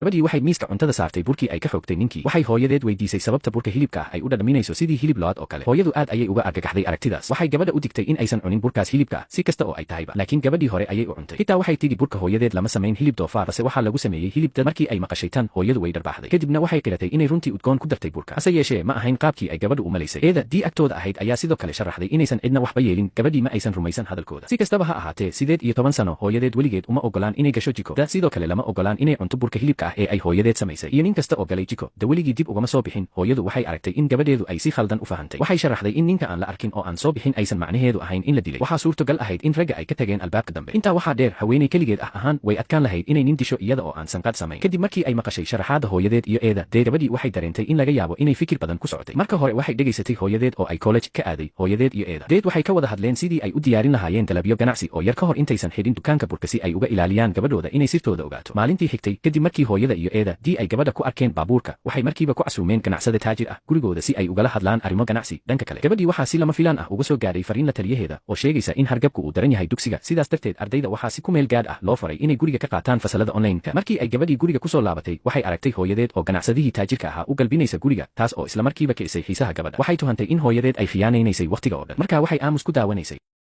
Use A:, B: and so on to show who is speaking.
A: Gabadhii waxay miiska cuntada saartay burkii ay ka xoogtay ninkii. Waxay hooyadeed weydiisay sababta burka hilibka ah ay u dhadhaminayso sidii hilib lo'aad oo kale. Hooyadu aad ayay uga argagaxday aragtidaas. Waxay gabadha u digtay in aysan cunin burkaas hilibka ah, si kasta oo ay tahayba, laakiin gabadhii hore ayay u cuntay. Xitaa waxay tidhi burka hooyadeed lama samayn hilib doofaar, balse waxaa lagu sameeyey hilib dad. Markii ay maqashay tan, hooyadu way dharbaaxday. Kadibna waxay qiratay inay runtii udgoon ku dartay burka, hase yeeshee ma ahayn qaabkii ay gabadhu u malaysay. Eeda dii agtooda ahayd ayaa sidoo kale sharaxday inaysan cidna waxba yeelin. Gabadhii ma aysan rumaysan hadalkooda. Si kastaba ha ahaatee, 18 sano hooyadeed weligeed uma ogolaan inay gasho jiko. Da sidoo kale lama ogolaan inay cunto burka hilibka ah ee ay hooyadeed samaysay, iyo nin kasta oo galay jiko da weligii dib ugama soo bixin. Hooyadu waxay aragtay in gabadheedu ay si khaldan u fahantay. Waxay sharaxday in ninka aan la arkin oo aan soo bixin aysan macnaheedu ahayn in la dilay. Waxaa suurtogal ahayd in ragga ay ka tageen albaabka dambe. Intaa waxaa dheer, haweeney keligeed ah ahaan way adkaan lahayd inay nin disho iyada oo aan sanqadh samayn. Kadib markii ay maqashay sharaxaadda hooyadeed iyo eeda dee, gabadhii waxay dareentay in laga yaabo inay fikir badan ku socotay. Marka hore waxay dhegaysatay hooyadeed oo ay college ka aaday. Hooyadeed iyo eeda deed waxay ka wada hadleen sidii ay u diyaarin lahaayeen dalabyo ganacsi oo yar ka hor intaysan xidhin dukaanka burka, si ay uga ilaaliyaan gabadhooda inay sirtooda ogaato. Maalintii xigtay, kadib markii hooyada iyo eeda dii ay gabadha ku arkeen baabuurka, waxay markiiba ku casuumeen ganacsade taajir ah gurigooda si ay ugala hadlaan arrimo ganacsi. Dhanka kale, gabadhii waxaa si lama filaan ah uga soo gaadhay fariin la taliyaheeda oo sheegaysa in hargabku uu daran yahay dugsiga. Sidaas darteed ardayda waxaa si ku meel gaadh ah loo faray inay guriga ka qaataan fasalada online-ka. Markii ay gabadhii guriga kusoo laabatay, waxay aragtay hooyadeed oo ganacsadihii taajirka ahaa u galbinaysa guriga, taas oo isla markiiba kicisay xiisaha gabadha. Waxay tuhantay in hooyadeed ay khiyaanaynaysay wakhtiga oo dhan, markaa waxay aamus ku daawanaysay.